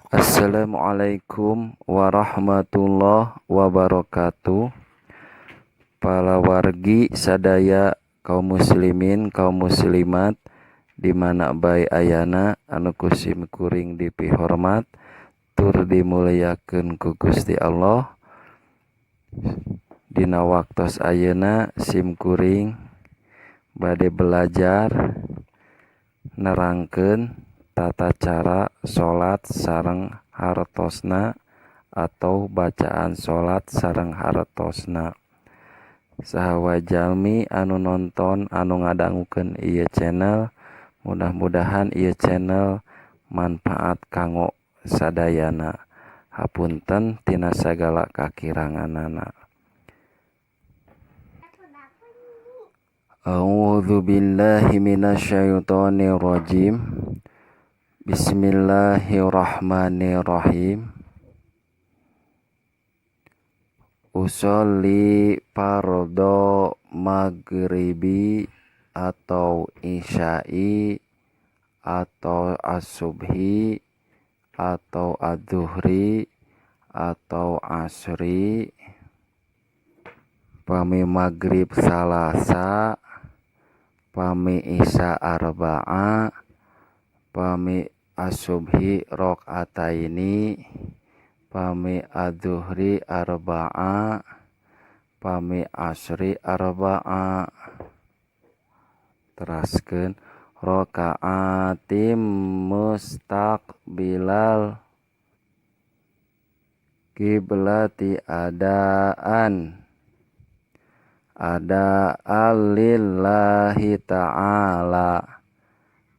Assalamualaikum warahmatullahi wabarakatuh. Para wargi sadaya kaum muslimin kaum muslimat di mana bae ayana anu ku sim kuring dipihormat tur dimuliakeun ku Gusti Allah. Dina waktos ayeuna sim kuring bade belajar nerangkeun tata cara salat sareng hartosna atau bacaan salat sareng hartosna. Saha jalmi anu nonton anu ngadangukeun ieu channel, mudah-mudahan ieu channel manfaat kanggo sadayana. Hapunten tina sagala kakiranganana. A'udzu billahi minasyaitonir rajim. Bismillahirrahmanirrahim. Usolli fardo maghribi atau isya'i atau as-subhi atau adzuhri atau asri. Pami maghrib salasa, pami isya arba'a, pami as-subhi rakaataini, pami adzuhri arba'a, pami asri arba'a. Teraskeun rakaatim mustaqbilal kiblati adaan ada alillahi ta'ala.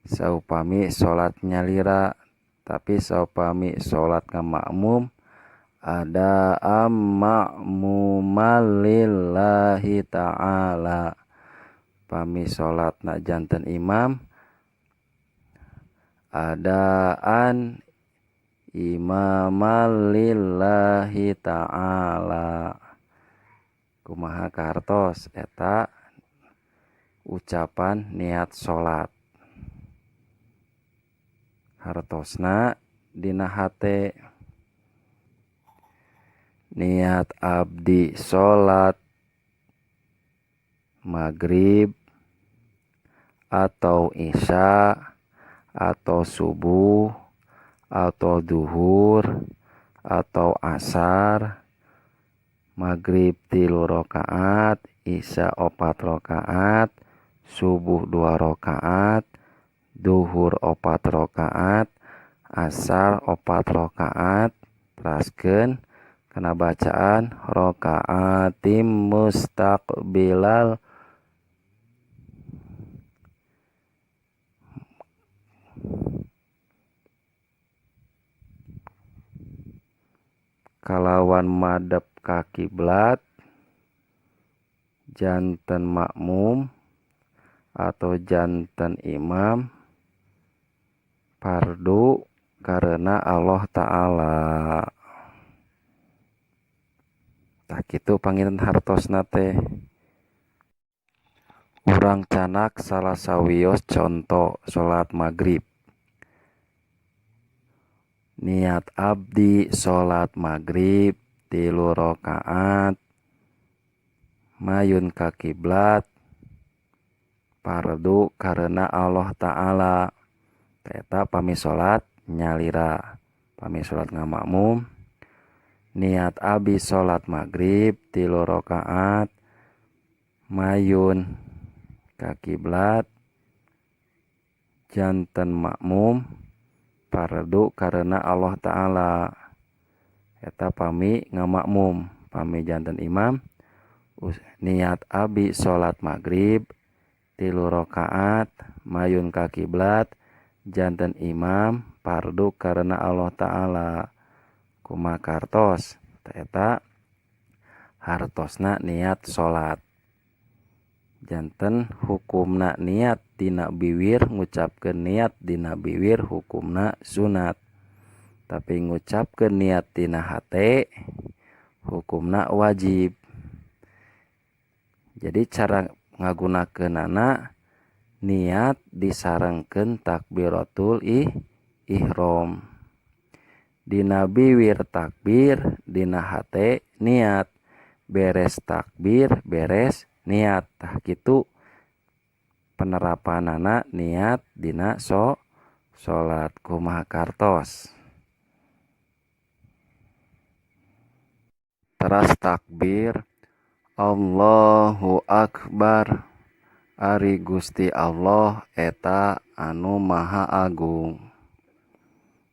Saupami salat nyalira, tapi saupami salat ngamakmum ada makmumal lillahi ta'ala. Pami salatna janten imam adaan imamal lillahi ta'ala. Kumaha kartos eta ucapan niat salat. Hartosna dina hate niat abdi salat maghrib atau isya atau subuh atau duhur atau asar. Maghrib 3 rakaat, isya 4 rakaat, subuh 2 rakaat, duhur 4 rakaat, asar 4 rakaat. Teraskeun kana bacaan rakaatim mustaqbilal kalawan madep ka kiblat janten makmum atau janten imam fardu karena Allah Ta'ala. Tah kitu panginten hartosna teh. Urang canak salah sawios conto salat maghrib. Niat abdi salat maghrib 3 rakaat mayun ka kiblat fardu karena Allah Ta'ala. Eta pami salat nyalira, pami salat ngamakmum. Niat abdi salat maghrib 3 rakaat mayun ka kiblat janten makmum fardu karena Allah Ta'ala. Eta pami ngamakmum, pami janten imam. Niat abdi salat maghrib 3 rakaat mayun ka kiblat janten imam fardu karena Allah Ta'ala. Kumaha kartos eta hartosna niat salat. Janten hukumna niat dina biwir, ngucapkeun niat dina biwir hukumna sunat, tapi ngucapkeun niat dina hate hukumna wajib. Jadi cara ngagunakeunana niat disarengkeun takbiratul ihram. Dina biwir takbir, dina hate niat, beres takbir beres niat. Tah kitu penerapanana niat dina salat. Kumaha kartos? Teras takbir Allahu Akbar, ari Gusti Allah eta anu Maha Agung.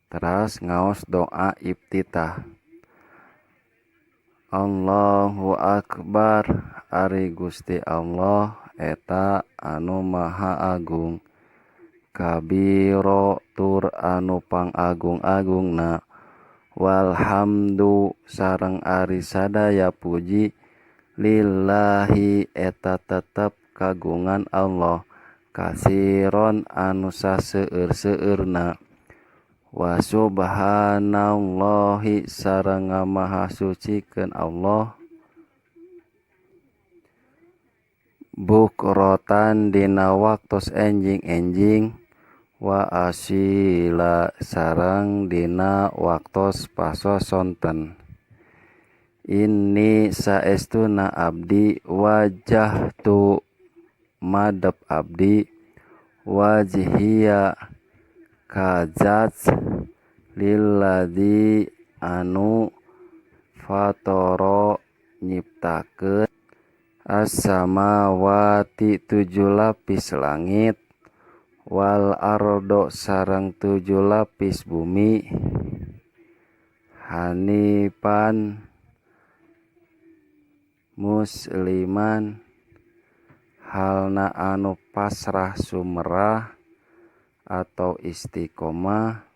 Teras ngaos doa iftitah Allahu Akbar, ari Gusti Allah eta anu Maha Agung, kabiro tur anu pangagung-agungna, walhamdu sareng ari sadaya puji lillahi eta tetep kagungan Allah, kasiron anu saseueur-seueurna, wa subhanallahi sareng ngamahasucikeun Allah bukrotan dina waktos enjing-enjing, wa asila sareng dina waktos pasosonten. Inni saestuna abdi wajjahtu madep abdi wajhiya ka zat lilladzi anu fatara nyiptakeun as-samawati 7 lapis langit wal ardo sareng 7 lapis bumi hanifan musliman halna anu pasrah sumerah atau istiqomah,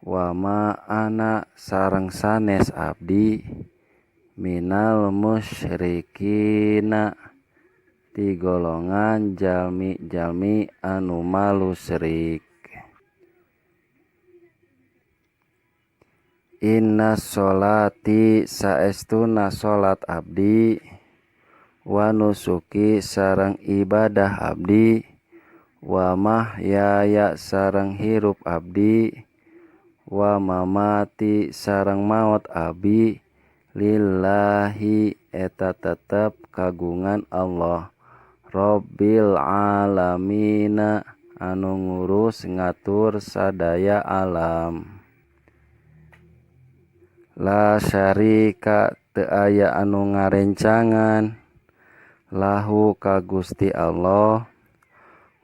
wa ma ana sareng sanes abdi minal musyrikina ti golongan jalmi-jalmi anu malusrik. Inna sholati saestuna salat abdi wa nusuki sareng ibadah abdi wa mahyaya sareng hirup abdi wa mamati sareng maot abdi lillahi eta tetep kagungan Allah Rabbil alamina anu ngurus ngatur sadaya alam. La syarika teu aya anu ngarencangan lahu ka Gusti Allah,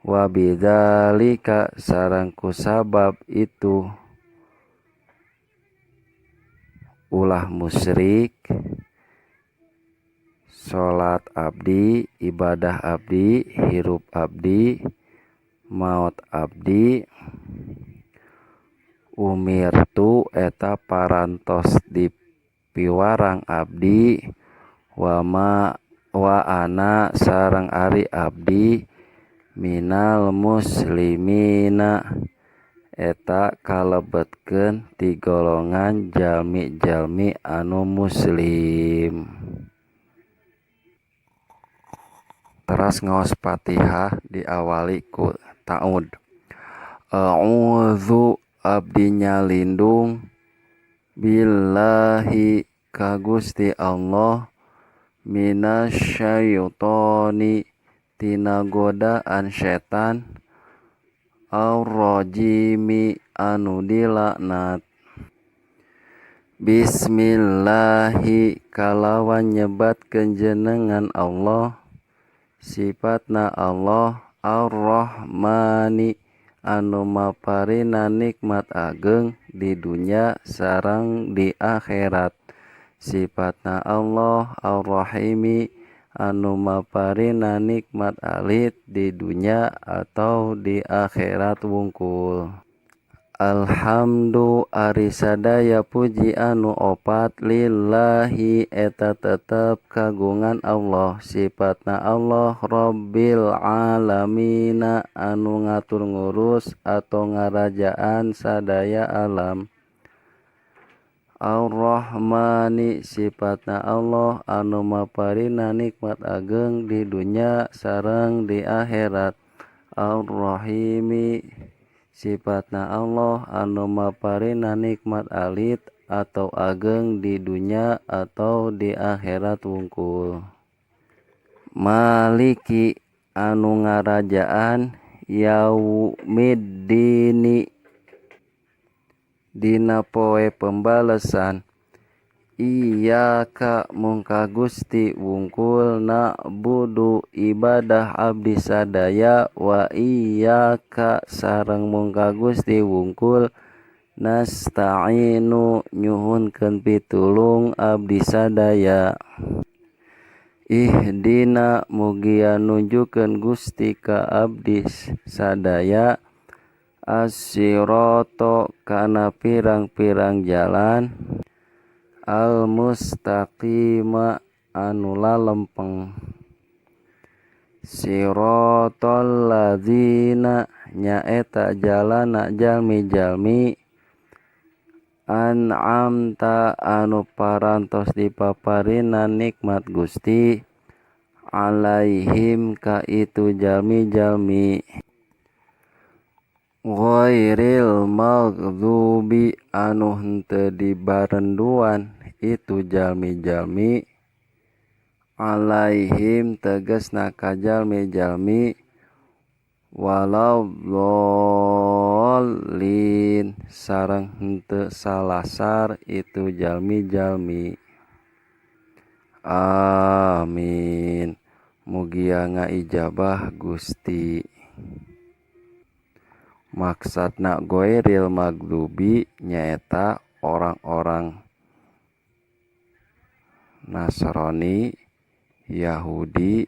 wa bidzalika sareng kusabab itu ulah musyrik salat abdi, ibadah abdi, hirup abdi, maot abdi, umirtu eta parantos dipiwarang abdi, wa ma wa ana sareng ari abdi minal muslimina eta kalebetkeun ti golongan jalmi-jalmi anu muslim. Teras ngaos Fatihah diawali ku ta'ud. A'udzu abdi nyalindung billahi ka Gusti Allah minasyaitoni tina godaan setan arrajimi anu dilaknat. Bismillahi kalawan nyebatkeun jenengan Allah sifatna Allah Ar-Rahmani anu maparina nikmat ageng di dunya sareng di akhirat. Sifatna Allah Ar-Rahimi anu maparina nikmat alit di dunya atau di akhirat wungkul. Alhamdu ari sadaya puji anu opat lillahi eta tetep kagungan Allah sifatna Allah Rabbil alamina anu ngatur ngurus atau ngarajaan sadaya alam. Ar-Rahmani sifatna Allah anu maparina nikmat ageng di dunya sareng di akhirat. Ar-Rahimi Sifatna Allah anu maparina nikmat alit atau ageng di dunya atau di akhirat wungkul. Maliki anu ngarajaan yaumiddini dina poe pembalesan. Iyyaka mung ka Gusti wungkul na'budu ibadah abdi sadaya wa iyyaka sareng mung ka Gusti wungkul nasta'inu nyuhunkeun pitulung abdi sadaya. Ihdina mugia nunjukkeun Gusti ka abdi sadaya as-sirata kana pirang-pirang jalan al-mustaqima anu lalempeng. Siratal ladzina nyaeta jalana jalmi-jalmi an'amta anu parantos dipaparina nikmat Gusti alaihim ka itu jalmi-jalmi ghairil maghdubi anu henteu dibarenduan itu jalmi-jalmi alaihim tegasna ka jalmi-jalmi walau dhollin sareng henteu salasar itu jalmi-jalmi. Amin. Mugia ngaijabah Gusti. Maksudna ghairil maghdubi nyaeta orang-orang Nasrani, Yahudi,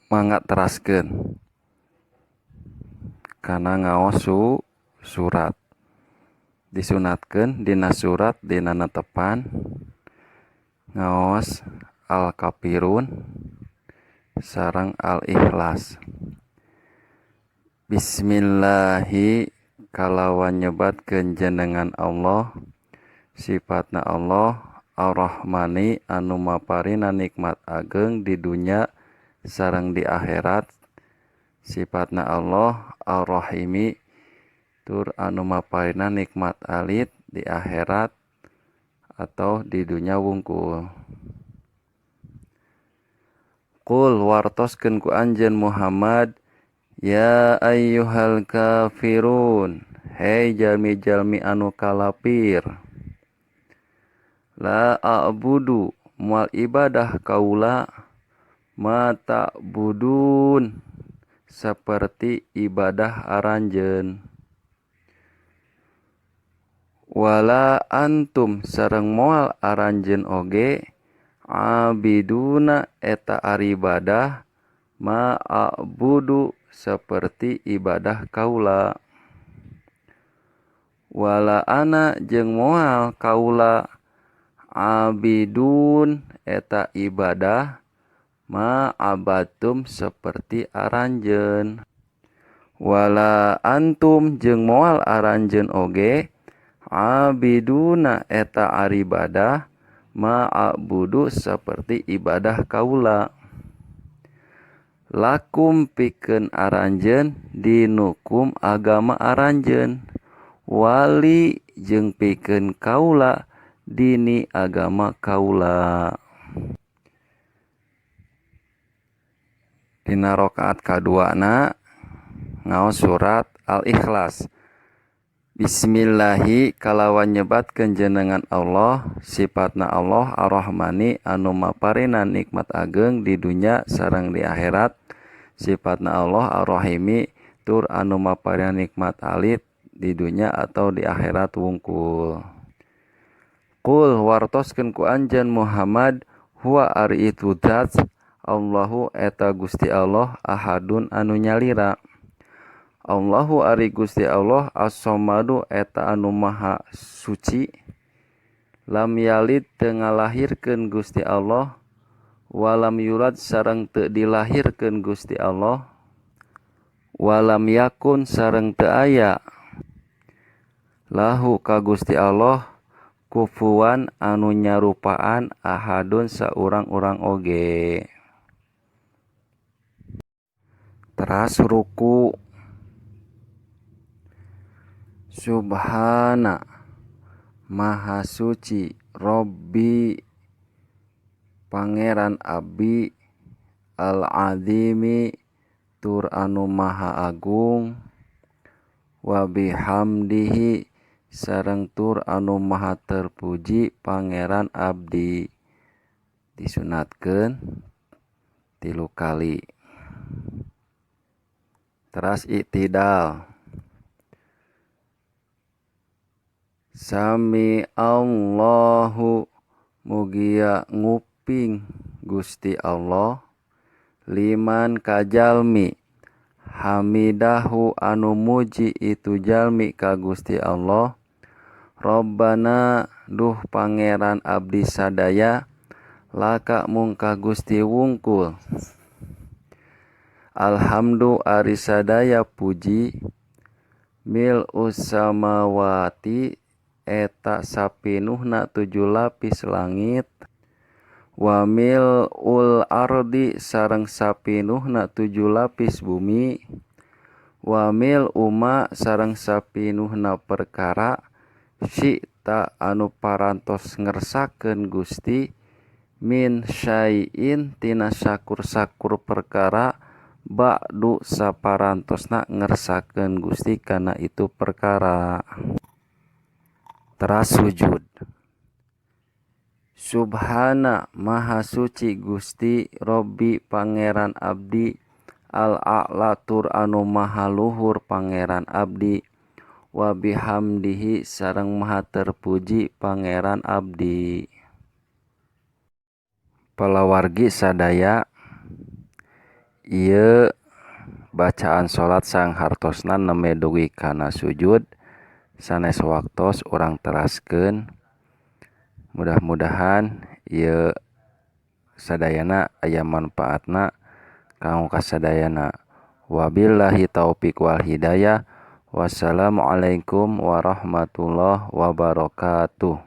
mangga teraskeun kana ngaos surat. Disunatkeun dina surat dina netepan ngaos Al-Kafirun sareng Al-Ikhlas. Bismillahi kalawan nyebatkeun jenengan Allah sifatna Allah Ar-Rahmani anu maparina nikmat ageng di dunya sareng di akhirat. Sifatna Allah Ar-Rahimi tur anu maparina nikmat alit di akhirat atau di dunya wungkul. Qul wartoskeun ku anjeun Muhammad ya ayyuhal kafirun hei jalmi-jalmi anu kalapir. La a'budu moal ibadah kaula ma ta'budun seperti ibadah aranjeun. Wala antum sareng moal aranjeun oge abiduna eta aribadah ma a'budu seperti ibadah kaula. Wala ana jeung moal kaula abidun eta ibadah ma abatum seperti aranjeun. Wala antum jeung moal aranjeun oge abiduna eta aribadah ma a'budu seperti ibadah kaula. Lakum pikeun aranjeun dinukum agama aranjeun wali jeung pikeun kaula dini agama kaula. Dina rakaat kaduana ngaos surat Al-Ikhlas. Bismillahi kalawan nyebatkeun jenengan Allah sifatna Allah Ar-Rahmani anu maparina nikmat ageng di dunya sareng di akhirat. Sifatna Allah Ar-Rahimi tur anu maparina nikmat alit di dunya atau di akhirat wungkul. Qul wartoskeun ku anjeun Muhammad huwa ari itu zat Allahu eta Gusti Allah ahadun anu nyalira. Allahu ari Gusti Allah as-Samadu eta anu maha suci. Lam yalid teu ngalahirkeun Gusti Allah Walam yulad sareng teu dilahirkeun Gusti Allah. Walam yakun sareng teu aya lahu ka Gusti Allah kufuwan anu nyarupaan ahadun saurang-urang oge. Teras ruku. Subhana maha suci Robbi Pangeran abdi al-azimi tur anu maha agung wa bihamdihi sareng tur anu maha terpuji Pangeran abdi. Disunatkeun 3 kali. Teras i'tidal. Sami Allahu mugia nguping Gusti Allah liman kajalmi hamidahu anu muji itu jalmi ka Gusti Allah. Robbana duh Pangeran abdi sadaya laka mung ka Gusti wungkul. Alhamdu ari sadaya puji mil usamawati eta sapinuhna 7 lapis langit wa mil ul ardi sareng sapinuhna 7 lapis bumi wa mil uma sareng sapinuhna perkara sita anu parantos ngersakeun Gusti min syai'in tina sakur-sakur perkara ba'du saparantosna ngersakeun Gusti kana itu perkara. Teras sujud. Subhana maha suci Gusti Robbi Pangeran abdi al-a'la tur anu maha luhur Pangeran abdi wa bihamdihi sareng maha terpuji Pangeran abdi. Palawargi sadaya ieu bacaan salat sanghartosna nembe dugi kana sujud sanes waktos urang teraskeun. Mudah-mudahan ieu sadayana aya manfaatna kanggo kasadayana. Wabillahi taufik wal hidayah. Wassalamualaikum warahmatullahi wabarakatuh.